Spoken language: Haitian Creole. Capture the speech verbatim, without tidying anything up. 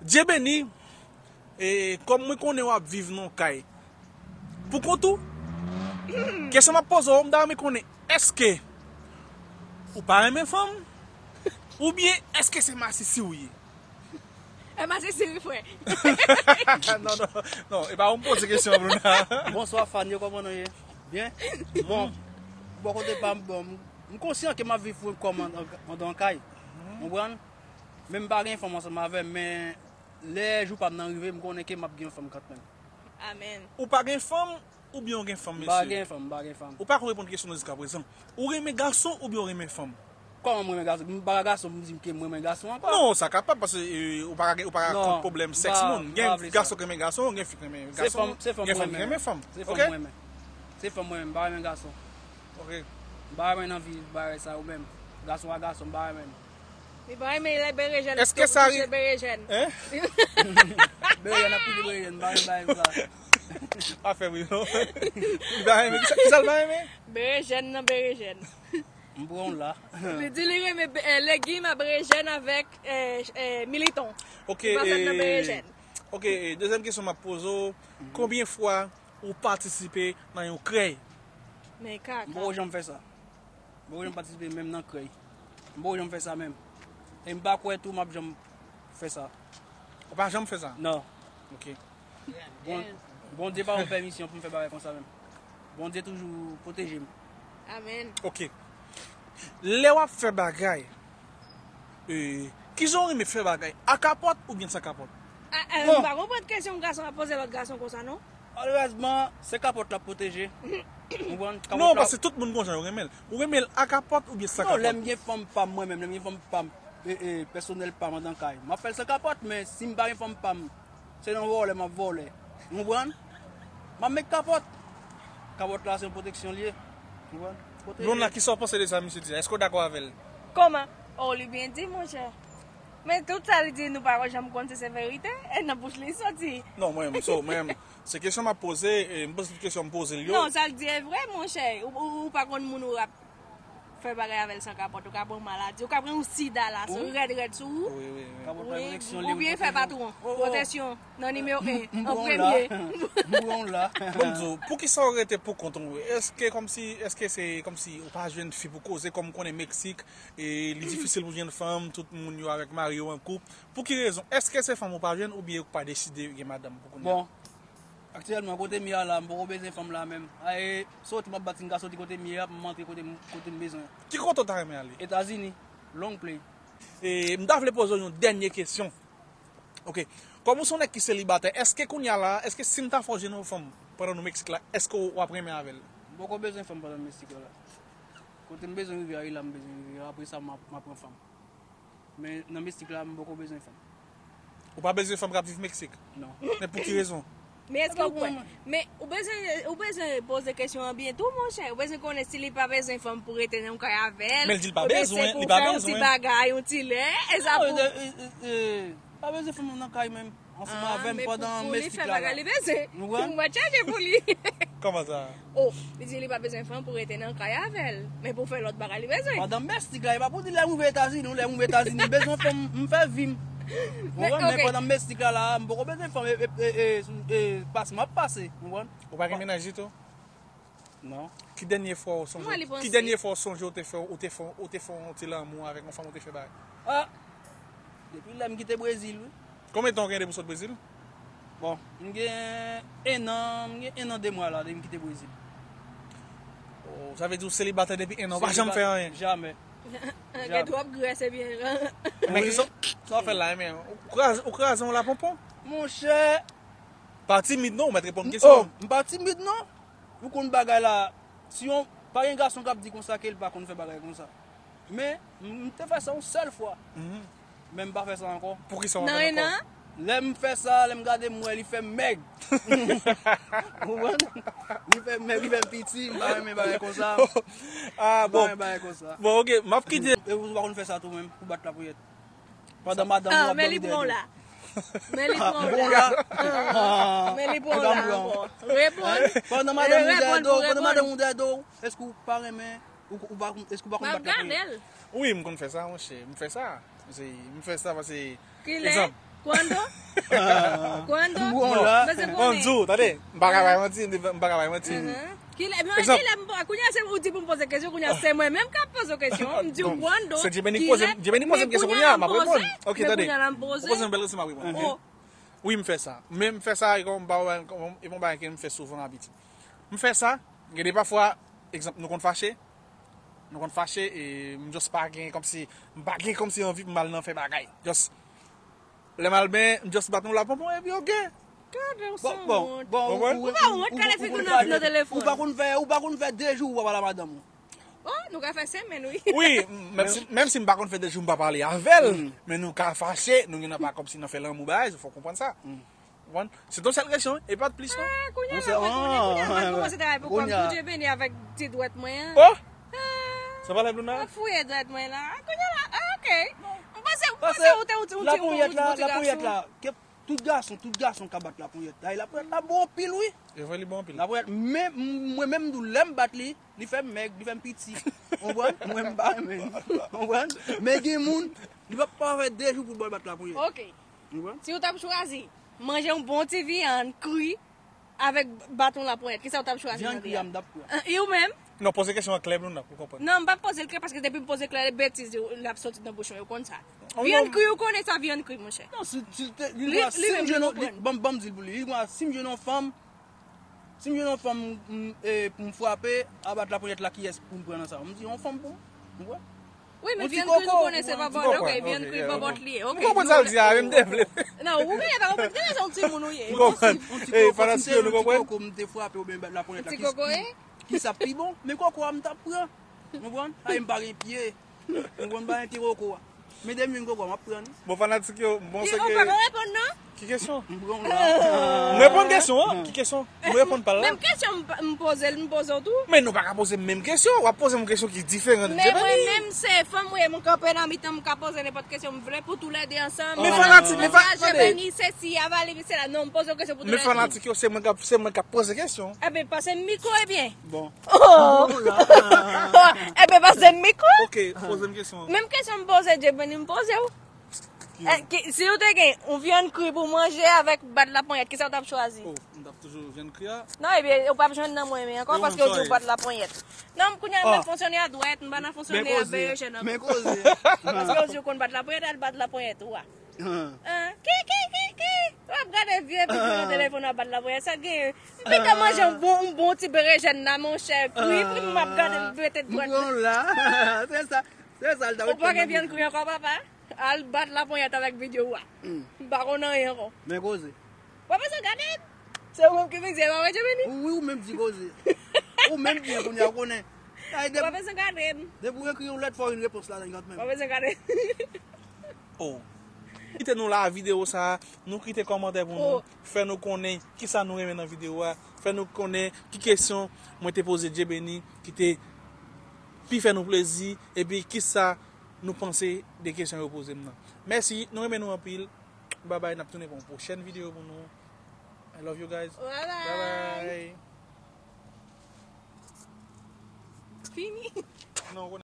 Dye beni, e, kòm mwen konnen w ap viv nan yon kay pou kont ou, kesyon m ap poze w, m ta renmen konnen, èske ou pa renmen fanm? Oubyen èske se masisi ou ye? E masisi wi, frè. Non, non, non, e pa ou m poze kesyon, Bruna. Bonswa, fan yo, kòman nou ye? Byen? Bon, bò kote pa m, bon, m, m konsyan ke m ap viv pou kò m an, an, andan kay. Konprann? Men m pa gen fanm ansanm avè m, men lè jou pa m nan rive, m konnen ke m ap gen yon fanm kanmenm. Amèn. Ou pa gen fanm oubyen ou gen fanm, mesye? M pa gen fanm, m pa gen fanm. Ou pa ko reponn kesyon nou jiskaprezan. Ou renmen gason oubyen ou renmen fanm? Kòman m renmen gason? M pa ka gason pou m di ke m renmen gason ankò. Non, sa kapab, paske, e, ou pa ka, ou pa ka kont pwoblèm sèks moun. Gen gason ki renmen gason, gen fi ki renmen gason, gen fanm ki renmen fanm. Se fanm mwen renmen. Se fanm mwen renmen, m pa renmen gason. Ok. M pa renmen nan vi bagay sa yo menm. Gason a gason, m pa renmen. Li pa renmen lè berejèn. Èske sa ri? Berejèn. Hein? Berejèn ap pile berejèn, m pa renmen bagay sa. Pa fè bri non. Li pa renmen. Kisa, kisa l pa renmen? Berejèn nan berejèn. M pran w la. Li di li renmen be- eh, legim a berejèn avèk eh, eh, militon. Ok. Li pa fèt nan berejèn. Ok, e, dezyèm kesyon m ap poze w, konbyen fwa ou patisipe nan yon krèy? Men kaka. M poko janm fè sa. M poko janm patisipe menm nan krèy. M poko janm fè sa menm. E m pa kwè tou m ap janm fè sa. Ou pa janm fè sa? Non. Ok. Bon, Bondye pa ban m pèmisyon pou m fè bagay konsa menm. Bondye toujou pwoteje m. Amèn. Ok. Lè w ap fè bagay, e, kijan w renmen fè bagay? A kapòt oubyen san kapòt? A, a, m pa konprann kesyon yon gason ap poze lòt gason konsa, non? Malerèzman, se kapòt l ap pwoteje. Ou konprann? Non, paske tout moun gon jan yo renmen l. Ou renmen l a kapòt oubyen san kapòt? Non, lè m gen fanm pa m mwen menm, lè m gen fanm pa m, e, e, pèsonèl pa m andan kay, m ap fè l san kapòt, men si m pa gen fanm pa m, se nan vòlè m ap vòlè. Ou konprann? M ap met kapòt. Kapòt la se yon pwoteksyon l ye. Ou konprann? Pwoteje. Blonde la, kisa w panse de sa misye di a? Èske w dakò avè l? Kòman? Oh, li byen di, monchè. Men tout sa li di, nou pa janm konn si se verite. E nan bouch li soti. Non, mwen menm, so, mwen menm, se kesyon m ap poze, e m poze tout kesyon m poze l yo. Non, sa l di e vre, monchè. Ou, ou, ou pa konn moun ou ap fè bagay avè l san kapòt, ou ka pran maladi, ou ka pran yon sida la, sou rèd rèd sou ou. Wi, wi, wi. Kapòt la pwoteksyon li, oubyen fè patwon. Pwoteksyon nan nimewo en, an premye. M pran w la. Bon, m di w, poukisa w rete pou kont ou? Èske kòmsi, èske se kòmsi ou pa jwenn fi pou koze, kòm m konnen Meksik, e li difisil pou jwenn fanm, tout moun yo avèk mari yo an koup. Pou ki rezon? Èske se fanm ou pa jwenn oubyen ou pa deside gen madanm pou kounye a? Bon, aktyèlman, kote m ye a la, m poko bezwen fanm la menm. A, e, soti m ap bat, si m ka soti kote m ye a, pou m antre kote m, kote m bezwen. Ki kote w ta renmen ale? Etazini, Long Play. E, m ta vle poze w yon dènye kesyon. Ok. Kòm ou se yon nèg ki selibatè, èske kounye a la, èske si m ta fè w jwenn yon fanm pandan nou Meksik la, èske w ap renmen avè l? M poko bezwen fanm pandan m Meksik la. Kote m bezwen rive a, e la m bezwen rive a. Apre sa, m ap, m ap pran fanm. Men nan Meksik la, m poko bezwen fanm. Ou pa bezwen fanm k ap viv Meksik? Non. Men pou ki rezon? Men èske ou kwè? Men ou bezwen, ou bezwen poze kesyon an byen tou, monchè. Ou bezwen konnen si li pa bezwen fanm pou rete nan yon kay avè l. Men l di l pa bezwen, li pa bezwen. Oubyen se pou fè yon ti bagay, yon ti lè, e sa pou. Non, e, e, e, e, pa bezwen fanm nan kay menm. Ansanm avè m pandan Meksik la. Ah, men pou, pou li fè bagay li bezwen. Ou konprann? Mwen tchaje pou li. Kòman sa? Oh, li di li pa bezwen fanm pou rete nan kay avè l. Men pou fè lòt bagay li bezwen. Pandan Meksik la, e pa pou di lè m rive Etazini, lè m rive Etazini, m bezwen fanm, m fè vi m. Ou konprann? Men pandan Meksik la, la, m poko bezwen fanm, e, e, e, e, e, pas m ap pase. Ou konprann? Ou pa gen mennaj ditou? Non. Ki dènye fwa ou sonje, ki dènye fwa ou sonje ou te fè, ou te fè, ou te fè yon ti lanmou avèk yon fanm ou te fè bagay? Ah! Depi lè m kite Brezil, wi. Konbyen tan w gen depi w sot Brezil? Bon, m gen en an, m gen en an de mwa la depi m kite Brezil. Oh, sa vle di w selibatè depi en an, ou pa janm fè anyen? Jamè. Gen twòp grès ebyen. Men kisa, sa w fè la, men ou kraze, ou kraze yon laponpon? Monchè! Pa timid non, ou mèt reponn kesyon. Oh, m pa timid non. Ou konn bagay la, si yon, pa gen gason k ap di konsa ke l pa konn fè bagay konsa. Men, m, m te fè sa yon sèl fwa. Mhm. Men m pa fè sa ankò. Poukisa w pa fè l ankò? Nan en an? Lè m fè sa, lè m gade m wè li fè m mèg. Ou konprann? Li fè m mèg, li fè m piti, m pa renmen bagay konsa. Ah, bon. M pa renmen bagay konsa. Bon, ok, m ap kite. E ou pa konn fè sa tou menm, pou bat lapriyèt. Pandan madanm ou ap dòmi dèyè do w. Men li pran w la. Men li pran w la. Ah, men li pran w la ankò. Reponn. Pandan madanm ou dèyè do w, pandan madanm ou dèyè do w, èske ou pa renmen, ou, ou pa, èske ou pa konn bat lapriyèt? M ap gade l. Wi, m konn fè sa, monchè. M fè sa. M fè sa paske, egzanp, Kwando? Kwando? Bon, la. Mwen se bon, konnen. Di w, tande, m pa ka bay manti, m pa ka bay manti. Mhm. Kilè, men kilè m pa, kounye a se ou di pou m poze kesyon, kounye a se mwen menm k ap poze w kesyon. M di w kwando, se Djebeni k poze m, Djebeni poze m kesyon kounye a, m ap reponn. Ok, tande. Ou poze m bèl kesyon, m ap reponn. Oh. Wi, m fè sa. Men m fè sa, e kòm m pa, e pa yon bagay ke m fè souvan abitye. M fè sa, gen de pafwa, egzanp, nou konn fache, nou konn fache, e m just pa gen kòmsi, m pa gen kòmsi anvi pou m al nan fè bagay. Just, lè m al benyen, m just bat yon laponpon, epi ok. Gade w sanwont. Bon, bon, bon, ou pa wont, kale figi w nan telefòn. Ou pa konn fè, ou pa konn fè de jou ou pa pale a madanm ou. Oh, nou ka fè semèn, wi. Wi, menm si, menm si m pa konn fè de jou m pa pale avè l, men nou ka fache, nou gen nan pa kòmsi nan fè lanmou bagay, fò w konprann sa. Konprann? Se t on sèl kesyon, e pa t plis non. Ah, kounye a la, mwen konnen, kounye a la, mwen kòmanse travay pou kòm pou Djebeni avèk ti dwèt mwen an. Oh! Sa pa lè Luna? Mwen fouye dwèt mwen la. Ah, kounye a la, ah, ok. M panse, m panse ou te, ou te, ou te, ou te, ou te, ou te gason. Laponyèt la, laponyèt la, tout gason, tout gason ka bat laponyèt. Ay, laponyèt la bon anpil, wi. E vre, li bon anpil. Laponyèt, men, mwen menm, m di w, lè m bat li, li fè m mèg, li fè m piti. Ou konprann? Mwen, m pa renmen li. Ou konprann? Men gen moun, li p ap pa fè de jou pou l bat laponyèt. Ok. Ou konprann? Si w t ap chwazi manje yon bon ti vyann kri avèk baton laponyèt, kisa w t ap chwazi nan de a? Vyann kri a, m t ap pran. E ou menm? Non, poze kesyon an klè pou nou, pou konprann. Non, m p ap poze l klè paske depi m poze l klè, betiz yo, l ap soti nan bouch mwen, yo konn sa. Vyann kri, ou konnen sa vyann kri, monchè. Non, si, si, li, li, si m jwenn yon, li, ban m, ban m di l pou li. Li, si m jwenn yon fanm, si m jwenn yon fanm, m, e, pou m frape, a bat laponyèt la, kiyès pou m pran nan sa? M di, yon fanm pou m, ou wè? Wi, men vyann kri, nou konnen se bòbòt, ok, vyann kri, bòbòt li ye, ok. M konprann sa l di a, men m te vle. Non, ou genlè pa konprann, genlè se yon timoun ou ye. M konprann. Yon ti koko, si m te, yon ti koko, m te frape oubyen bat laponyèt la, kiyès ki, kisa pi bon? Men koko a, m t ap pran. Ou konprann? Ay, m pa gen pye. Ou konprann, pa gen ti koko a. Men depi m jwenn koko a, m ap pran li. Bon, fanatik yo, m panse ke... Ou pa ka reponn non? Ki kesyon? M pran w la. M reponn kesyon an. Ki kesyon? M reponn pa l la. Menm kesyon m, m poze l, m poze w tou. Men nou pa ka poze m menm kesyon. W ap poze m yon kesyon ki diferan de Djebeni. Men mwen menm, se fanm mwen ye, m kanpe nan mitan, m ka poze nenpòt kesyon m vle pou toulède ansanm. Men fanatik, men fa-, tande. Djebeni, sesi, avali, sela. Non, m poze w kesyon pou toulède. Men fanatik yo, se mwen k ap, se mwen k ap poze kesyon. Ebyen, pase m mikwo, ebyen. Bon. Oh! Ebyen, pase m mikwo. Ok, poze m kesyon. Menm kesyon m poze Djebeni, m poze w. Eh, ki, si w te gen yon vyann kri pou manje avèk bat laponyèt, kisa w t ap chwazi? Oh, m t ap toujou vyann kri a. Non, ebyen, ou p ap jwenn nan mwen men ankò, paske w di w bat laponyèt. Non, m kounye a, m nan fonksyone a dwèt, m pa nan fonksyone a bèyèchè non. Men koze. Paske w di w konn bat laponyèt, al bat laponyèt ou a. Ah, ki, ki, ki, ki? W ap gade vye pitit nan telefòn, w ap bat laponyèt, sa gen. M pito manje yon bon, yon bon ti berejèn la, monchè. Kri, kri, m ap gade l mete dwèt. M pran w la. Se sa, se sa l ta... Ou pa gen vyann kri ankò, papa? Al bat laponyèt avèk videyo a. M pa konn anyen ankò. Men koze. W ap bezwen gade m. Se ou menm ki vizye, pa vre, Djebeni? Wi, ou menm di koze. Ou menm di kounye a, ou konnen. W ap bezwen gade m. Depi w ekri yon lèt, fò w gen repons ladan l kanmenm. W ap bezwen gade m. Oh. Kite nou la videyo sa, nou kite kòmantè pou nou, fè nou konnen kisa nou renmen nan videyo a, fè nou konnen ki kesyon mwen te poze Djebeni ki te pi fè nou plezi, epi kisa nou panse de kesyon yo poze m nan. Mèsi, nou renmen nou anpil. Babay, n ap tounen pou yon pwochèn videyo pou nou. I love you guys. Babay. Babay. Fini. Non,